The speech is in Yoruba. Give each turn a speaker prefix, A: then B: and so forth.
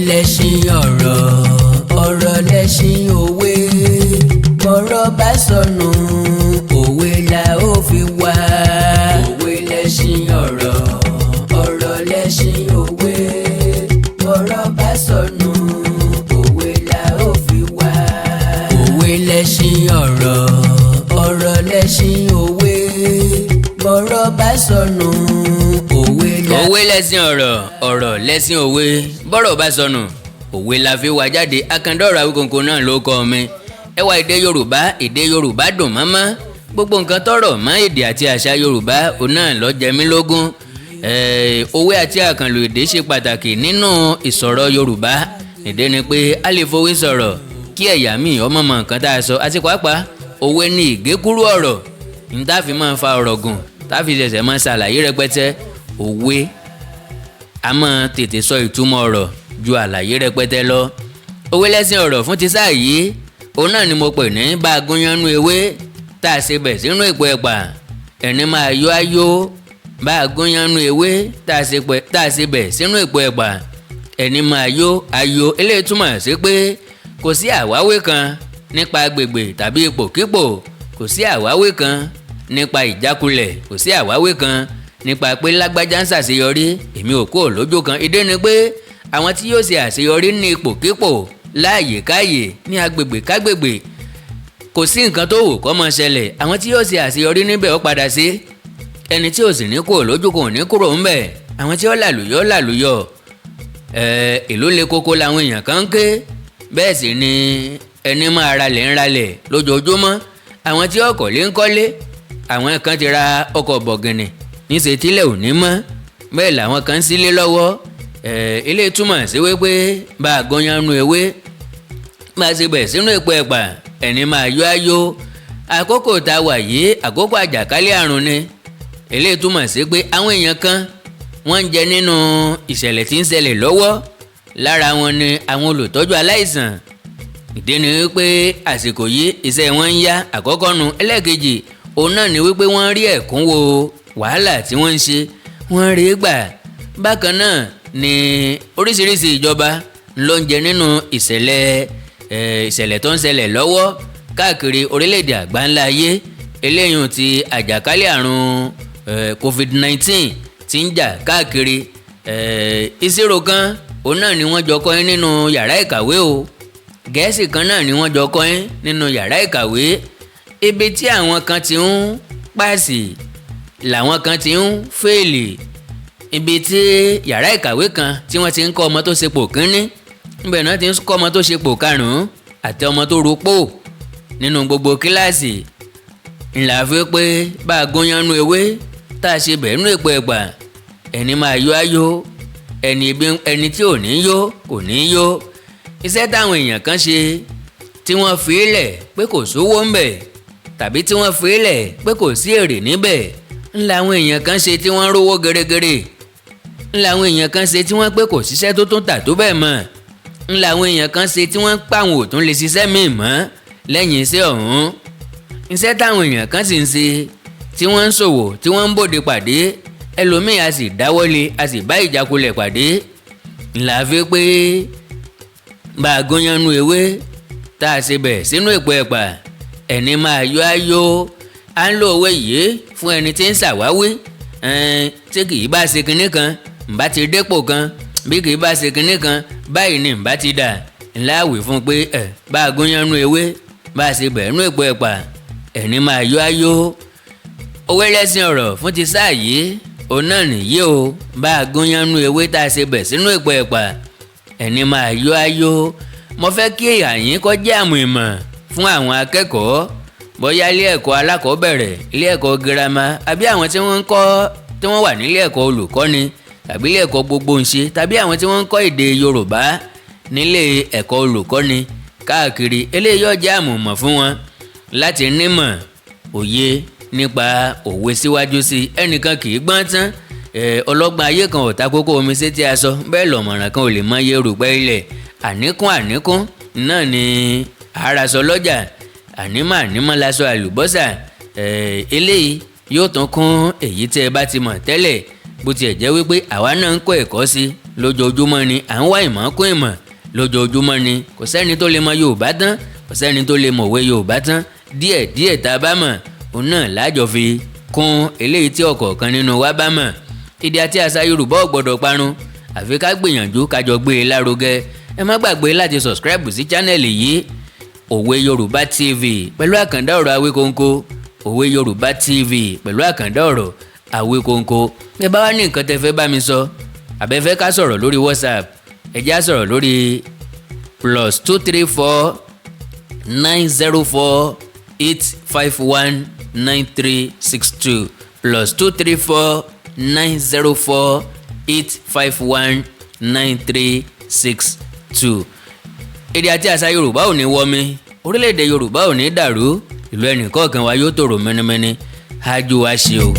A: Lẹ́ṣin ọ̀rọ̀, ọ̀rọ̀ lẹ́ṣin òwe. Bọ́rọ̀ bá sọnù, òwe la ó fi wá. Òwe lẹ́ṣin ọ̀rọ̀, ọ̀rọ̀ lẹ́ṣin òwe. Bọ́rọ̀ bá sọnù, òwe la ó fi wá. Òwe lẹ́ṣin ọ̀rọ̀, ọ̀rọ̀ lẹ́ṣin òwe. Bọ́rọ̀ bá sọnù, òwe la.
B: Òwe lẹ́sìn ọ̀rọ̀, ọ̀rọ̀ lẹ́sìn òwe. Bọ́rọ̀ bá sọnù, òwe la fi wá jáde. Akandọ́rọ̀ Awíkonko náà ló kọ́ mi. Ẹwà èdè Yorùbá, èdè Yorùbá dùn mọ́mọ́. Gbogbo nǹkan tọrọ mọ́ èdè àti àṣà Yorùbá, òun náà ló jẹ mí lógún. Òwe àti àkànlò èdè ṣe pàtàkì nínú ìsọ̀rọ̀ Yorùbá. Èdè ni pé a lè fowó sọ̀rọ̀ kí ẹ̀yà míì ọmọ mọ̀ nǹkan tá a sọ, àti pàápàá òwe ní ìgékúrú ọ̀rọ̀ ní tá a fi máa fa ọ̀rọ̀ gùn, tá a fi ṣẹ̀ṣẹ̀ máa ṣàlàyé rẹpẹtẹ. Òwe a máa tètè sọ ìtumọ̀ ọ̀rọ̀ ju àlàyé rẹpẹtẹ lọ. Òwe lẹ́sìn ọ̀rọ̀ fún ti sáà yìí, òun náà ni mo pè ní bá a gúnyánú ewé tá a ṣe bẹ̀ sínú èpo ẹ̀pà, ẹni máa yó ayó. Bá a gúnyánú ewé tá a ṣe bẹ̀ sínú èpo ẹ̀pà, ẹni máa yó ayó. Eléyìí túmọ̀ sí pé kò sí àwáwí kan nípa agbègbè tàbí ipòkípò, kò sí àwáwí kan nípa ìjákulẹ̀, kò sí àwáwí kan nípa pé lágbájá ń ṣàṣeyọrí, èmi ò kúrò lójú kan. Ìdí ni pé àwọn tí yóò ṣe àṣeyọrí ní ipòkípò, láàyè káàyè, ní agbègbè kágbègbè, kò sí nǹkan tó wù kó máa ṣẹlẹ̀, àwọn tí yóò ṣe àṣeyọrí níbẹ̀ ó padà sí. Ẹni tí ò sì ní kúrò lójú kan ò ní kúrò ńbẹ̀. Àwọn tí ó làlùyọ làlùyọ. Ìlú le koko làwọn èèyàn kan ń ké, bẹ́ẹ̀ sì ni ẹni máa ralẹ̀ ń ralẹ̀ lójoojúmọ́. Àwọn tí ó kọ́lé ń kọ́lé. Àwọn kan ti ra ọkọ̀ bọ̀gìnì níṣẹ́ tílẹ̀ ò ní mọ́, bẹ́ẹ̀ làwọn kan ń sílé lọ́wọ́. Ilé túmọ̀ sí wípé bá a gúnyánú ewé, bá a ṣe bẹ̀ sínú èpo ẹ̀pà, ẹni máa yó ayó. Àkókò tá a wà yìí, àkókò àjàkálẹ̀ àrùn ni. Eléyìí túmọ̀ sí pé àwọn èèyàn kan wọ́n ń jẹ nínú ìṣẹ̀lẹ̀ tí ń ṣẹlẹ̀ lọ́wọ́. Lára wọn ni àwọn olùtọ́jú aláìsàn. Ìdí ni wípé àsìkò yìí iṣẹ́ wọn ń yá, àkọ́kọ́ nu. Ẹlẹ́ẹ̀kejì, òun náà ni wípé wọ́n rí ẹ̀kúnwó wàhálà tí wọ́n ń ṣe, wọ́n rí gbà. Bákan náà ni oríṣiríṣi ìjọba ló ń jẹ nínú ìṣẹ̀lẹ̀ tó ń ṣẹlẹ̀ lọ́wọ́ káàkiri orílẹ̀-èdè àgbáńlá ayé, eléyìí ti àjàkálẹ̀ àrùn COVID-19 tí ń jà káàkiri. Ìṣirò kan, òun náà ni wọ́n jọ kọ́ yín nínú yàrá ìkàwé o. Gẹ̀ẹ́sì kan náà ni wọ́n jọ kọ́ yín nínú yàrá ìkàwé. Ibi tí àwọn kan ti ń pààsì làwọn kan ti ń fail. Ibi tí yàrá ìkàwé kan tí wọ́n ti ń kọ́ ọmọ tó ṣe pò kínní, níbẹ̀ náà ti ń kọ́ ọmọ tó ṣe pò karùn-ún àti ọmọ tó ropó nínú gbogbo kíláàsì. Ńlá fi pé bá a gúnyánú ewé tá a ṣe bẹ̀ nínú èpo ẹ̀pà, ẹni máa yó ayó, ẹni tí ò ní yó kò ní yó. Iṣẹ́ táwọn èèyàn kan ṣe tí wọ́n fi lẹ̀ pé kò sówó ńbẹ̀, tàbí tí wọ́n fi lẹ̀ pé kò sí èrè níbẹ̀, ńlá àwọn èèyàn kan ṣe tí wọ́n rówó gẹ́rẹ́gẹ́rẹ́. Ńlá àwọn èèyàn kan ṣe tí wọ́n pé kò síṣẹ́ tó tún tà tó bẹ́ẹ̀ mọ́. Ńlá àwọn èèyàn kan ṣe tí wọ́n pàwọn ò tún lè ṣiṣẹ́ míì mọ́ lẹ́yìn iṣẹ́ ọ̀hún. Iṣẹ́ táwọn èèyàn kan sì ń ṣe, tí wọ́n ń ṣòwò, tí wọ́n ń bòde pàdé, ẹlòmíì a sì dáwọ́lé, a sì bá ìjákulẹ̀ pàdé. Ńlá fi pé bá a gúnyánú ewé tá a ṣe bẹ̀ sínú èpo ẹ̀pà, ẹni máa yó ayó. À ń lo òwe yìí fún ẹni tí ń ṣàwáwí tí kì í bá ṣe kinní kan, ǹbá ti dépò kan, bí kì í bá ṣe kinní kan báyìí ni ǹbá ti dà. Ńlá wí fún pé ẹ bá a gúnyánú ewé, bá a ṣe bẹ̀ nínú èpo ẹ̀pà, ẹni máa yó ayó. Òwe lẹ́sìn ọ̀rọ̀ fún ti sáà yìí, òun náà nìyí o. Bá a gúnyánú ewé tá a ṣe bẹ̀ sínú èpo ẹ̀pà, ẹni máa yó ayó. Mo fẹ́ kí àyín kó jẹ́ àmì ìmọ̀ fún àwọn akẹ́kọ̀ọ́, bóyá ilé ẹ̀kọ́ alákọ̀ọ́bẹ̀rẹ̀, ilé ẹ̀kọ́ girama, àbí àwọn tí wọ́n ń kọ́, tí wọ́n wà nílé ẹ̀kọ́ olùkọ́ni, tàbí ilé ẹ̀kọ́ gbogboǹṣe, tàbí àwọn tí wọ́n ń kọ́ èdè Yorùbá nílé ẹ̀kọ́ olùkọ́ni káàkiri. Eléyìí yóò jẹ́ àmọ̀mọ̀ fún wọn láti nímọ̀ òye nípa òwe síwájú sí i. Ẹnìkan kì í gbọ́n tán. Ọlọ́gbọ́n ayé kan ò ta kókó omi sétí aṣọ, bẹ́ẹ̀ lọ̀mọ̀ràn kan ò lè mọ iye erùpẹ̀ ilẹ̀. Àníkún àníkún náà ni àràsọ lọ́jà, ànímọ̀ ànímọ̀ laṣọ àlùbọ́sà. Eléyìí yóò tún kún èyí tí ẹ bá ti mọ̀ tẹ́lẹ̀, bó tiẹ̀ jẹ́ wípé àwa náà ń kọ́ ẹ̀kọ́ sí. Lójoojúmọ́ ni à ń wá ìmọ̀ kún ìmọ̀, lójoojúmọ́ ni. Kò sẹ́ni tó lè mọ Yorùbá tán, kò sẹ́ni tó lè mọ̀wé Yorùbá tán. Díẹ̀ díẹ̀ tá a bá mọ̀, òun náà lájọ fi kún eléyìí tí ọ̀kọ̀ọ̀kan nínú wa bá mọ̀. Èdè àti àṣà Yorùbá ò gbọ́dọ̀ parun, àfi ká gbìyànjú kájọ gbé e lárugẹ. Ẹ má gbàgbé láti subscribe sí channel yìí, Òwe Yorùbá TV pẹ̀lú Àkàndá Ọ̀rọ̀ Awíkonko. Òwe Yorùbá TV pẹ̀lú Àkàndá Ọ̀rọ̀ Awíkonko. Ẹ bá wá ní nǹkan tẹ́ fẹ́ bá mi sọ, àbẹ́fẹ́ ká sọ̀rọ̀ lórí WhatsApp, ẹ já sọ̀rọ̀ lórí +234 904 851 9362, +234 904 851 9362. Èdè àti àṣà Yorùbá ò ní wọmi, orílẹ̀-èdè Yorùbá ò ní dàrú, ìlú ẹnìkọ̀ọ̀kan wa yóò tòrò mẹ́nimẹ́ni. Ájú wa ṣe o.